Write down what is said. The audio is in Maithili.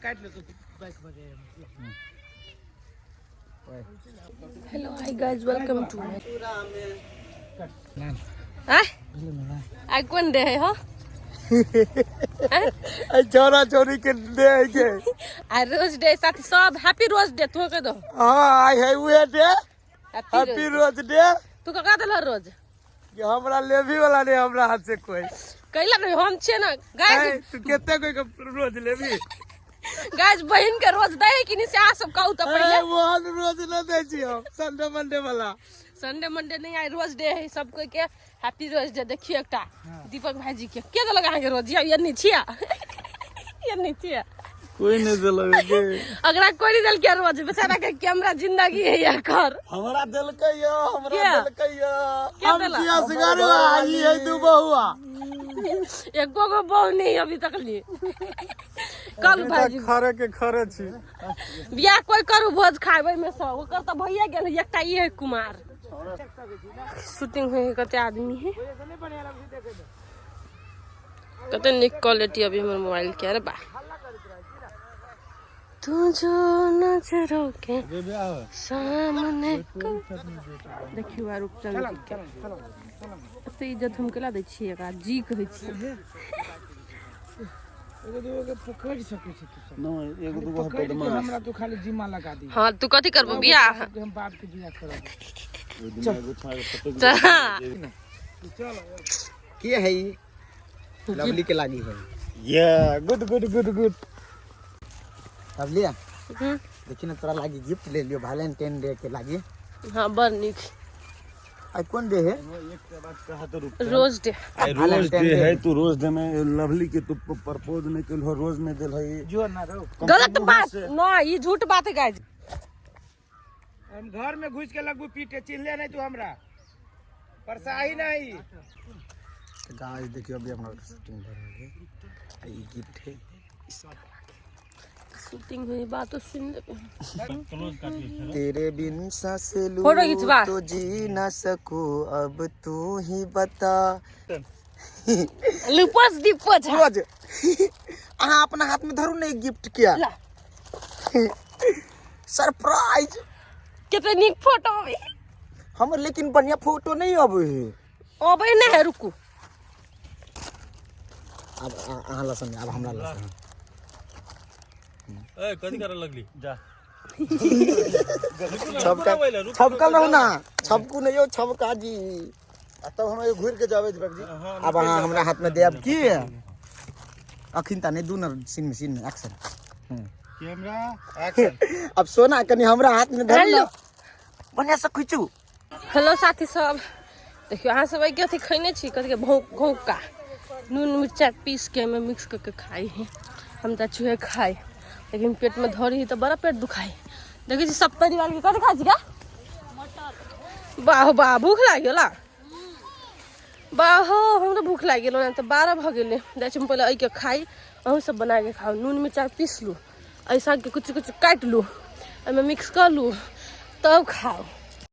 काटि ले तो बाइक बजे। Hello, hi guys, welcome to. आय आइ कोन डे है हो? आई छोरा छोरी के डे है के? आइ रोज डे। साथी सब, हैप्पी रोज डे। तू कह दो। हाँ, आई है उहे day. Happy happy rose day. तू ककरा देलह रोज? कि हमरा लेबी वाला नहीं हमरा हाथ से कोई। कैला नहीं? हम छियै ना गाइस। तू कते कोई के रोज लेबी? गाइस, बहिन के रोज दै कि नहीं से अहाँ सब कहू तऽ पहिले। वो हम रोज न दै छी, हम संडे मंडे वाला। संडे मंडे नहीं, आइ रोज डे है। सब कोई के हैप्पी रोज डे। देखियो, एकटा दीपक भाईजी के देलक अहाँके रोज? या नहीं छिया, या नहीं छिया। कोई नहीं देलक के। अगरा कोई नहीं देलकै रोज बेचारा के। कैमरा जिंदगी है एकर। हमरा देलकै यो, हमरा के? देलकै यो। के हम देलक? किया सिगारो आई है दू बहुआ। एको गो बहु नहीं अभी तक लिए कल भाईजी। खरे के खरे छी। बियाह कोई करू, भोज खाए में सब। ओकर तऽ भइए गेल, एकटा ई है कुमार। शूटिंग होइ है, कते आदमी है, कते नीक क्वालिटी अभी हमर मोबाइल के। अरे बा, तू जो नजरों के सामने देखियो आ रूपचंद जी के। एते इज्जत हम केला दै छियै एकरा? जी कहै छियै। एगो दूगो के पकड़ सकै छी तू सब? नहीं, एगो दूगो है। पकड़ के बदमाश। हमरा तू खाली जिम्मा लगा दी। हाँ, तू कथी करबो बियाह? सबके हम बाप के बियाह करब। ओइ दिन एगो छाड़ पटक। तऽ के है ई? लवली के लागी है। या, good good good good. Lovely, देखी ना, तोरा लागी गिफ्ट ले लियो वैलेंटाइन डे के लागी। हाँ, बड़ नीक। आई कोन डे है? Rose day. आई रोज डे है। तू रोज डे में लवली के तू प्रपोज नहीं केल हो, रोज नहीं देल है। जो ना रहो। गलत बात न, ई झूठ बात है गाइस। हम घर में घुस के लगबू पीटे। चिल्ले नहीं तू हमरा परसाही नहीं। तो गाइस, देखियो, अभी हमरा शूटिंग भर रहल है आ ई गिफ्ट है। शूटिंग हुई, बात तो सुन लेबे। तेरे बिन सांस लूं फोटो खिंचवा। तो जी ना सकूं, अब तू ही बता। लुपस दीपो झा। रोज अहाँ अपना हाथ में धरू ने गिफ्ट किया। ला। सरप्राइज। कते नीक फोटो अबै। हमर लेकिन बढ़िया फोटो नहीं अबै है। अबै नहि है, रुकू। अब अहाँ लसन, अब हमरा लसन। ए, कथी करे लगली जा? छबका छबकल रहू ना, छबकू नहीं हो छबका जी। आ तब हम घूर के जाबे दीपक जी। अब अहाँ हमरा हाथ में देब की अखिन ता नहीं, दू न सीन में, सीन में एक्शन। कैमरा। अब सोना कनी हमरा हाथ में धर। हेलो। ना बढ़िया से खींचू। हेलो साथी सब, देखियो, अहाँ सब एके अथी खैने छी? कथी के भौका नून मिर्चा पीस के एहिमे मिक्स कऽ के खाइ है। हम तऽ छुए खाइ, लेकिन पेट में धरी तऽ बड़ा पेट दुखाइ। देखै छी सब परिवार के। कथी खाइ छी गा? बाह बाह, भूख लागि गेल? बाह, हमरा भूख लागि गेल। ओना तऽ 12 भऽ गेलै। जाइ छी हम पहिले एहिके खाइ, अहूँ सब बनाके खाउ। नून मिर्चा पीस लू, एहि सागके कुछ कुछ काटि लू, एहिमे मिक्स कऽ लू, तब खाउ।